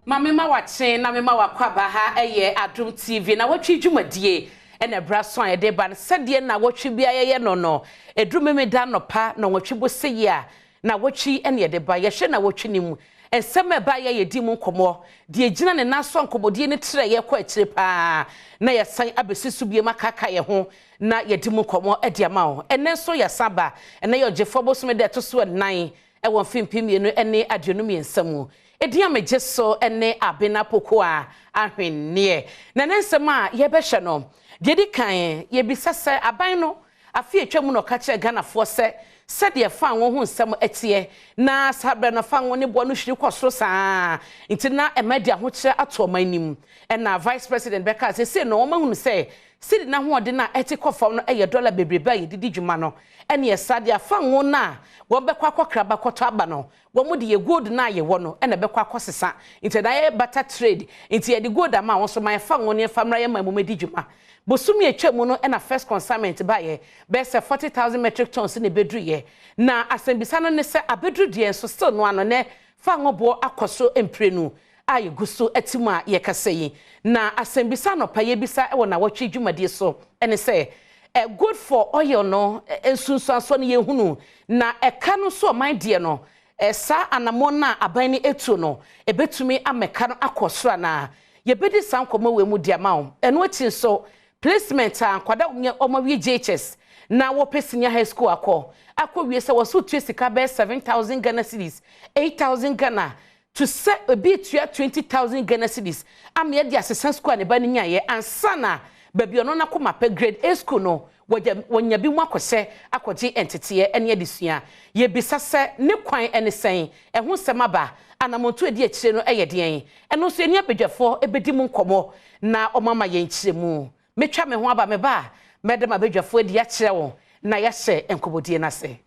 Maame ma wakye na mema wakɔ aba. Ha ɛyɛ Adom TV na wɔtwe dwumadie ɛna ɛbra so a yɛde ba no sɛdeɛ na wɔtwe bia yɛyɛ no, ɛduru Memeda nɔpa na wɔtwe bɔ sɛ yi a na wɔtwe ɛna yɛde ba. Yɛhwɛ na wɔtwe ne mu nsɛm a ɛba yɛ yɛdi mu nkɔmmɔ deɛ gyina ne nan so a nkɔmmɔdie no trɛ yɛkɔ akyire paa na yɛsan abɛsi so biem akaka yɛ ho na yɛdi mu nkɔmmɔ ɛde ama wo. Ɛnɛ nso yɛsan ba. Ɛnɛ yɛ Ɔgyefoɔ bosome da ɛto so 4 ɛwɔ mfe 2023 mu. Ɛdin a megye so ne Abena Poko a Ahwenneɛ. Na ne nsɛm a yɛbɛhwɛ no deɛ di kan, yɛbisa sɛ aban no afe atwa mu na ɔka kyerɛ Ghanafoɔ sɛ sɛdeɛ fa wɔn ho nsɛm ɛteɛ na saa berɛ no fa wɔn ne boɔ no hwiri kɔ soro saa nti na ɛma de ahokyerɛ ato ɔman anim. Ɛna Vice President bɛka sɛ sei no wɔn ahunu sɛ sidi n'ahoɔden a ɛte kɔ fam no ɛyɛ dɔla bebrebe a yɛdidi dwuma no ɛne ɛsa deɛ afa ngo no a wɔn bɛkɔ akɔkra bakɔtɔ aba no, wɔn de yɛ gold no a yɛwɔ no ɛna ɛbɛkɔ akɔsesa. Nti ɛna yɛ barter trade, nti yɛde gold ama wɔn so ma yɛfa ngo no yɛfa mmra yɛ ma mu di dwuma. Bosomi atwa mu no ɛna first consignment baayɛ bɛyɛ sɛ 40,000 metric tons na ebeduru yɛ. Na asɛmbisa no ne sɛ abeduru deɛ nso still no ano nɛ fa ngo boɔ akɔ so mprenu a yɛgu so te mu a yɛkasa yi. Na asɛmbisa nɔpa yɛbisa wɔ nawɔtwe dwumadie so ɛne sɛ gold for oil no nsunsuansoɔ no yɛhunu na ɛka no nso ɔman deɛ no saa anammɔn no a aban no etu no ebetumi amɛka no akɔ soro anaa? Yɛbɛdi saa nkɔmmɔ wɔ mu di ama wo. Ɛno akyi nso, placement a nkwadaa wɔn wɔn awie JHS na wɔpɛ senior high school akɔ wie sɛ wɔso tua sika bɛyɛ 7,000 Ghana cedis, 8,000 Ghana to sɛ ebi tua 20,000 Ghana cedis ama yɛde asesa school a ne ba no nyaeɛ ansa na baabi ɔno n'akoma pɛ grade A school no wɔgya wɔnya bi mu akɔhyɛ akɔgye nteteɛ ne adesua. Yɛbisa sɛ ne kwan ne sɛn? Ɛho nsɛm aba, anamonto edi akyire no yɛ deɛn? Ɛno nso yɛni abadwafoɔ bɛdi mu nkɔmmɔ na ɔmama yɛn kyerɛ mu. Metwa me ho aba, me ba a mɛde ma abadwafoɔ adi akyerɛ wɔn na yɛahyɛ nkɔmmɔdie no ase.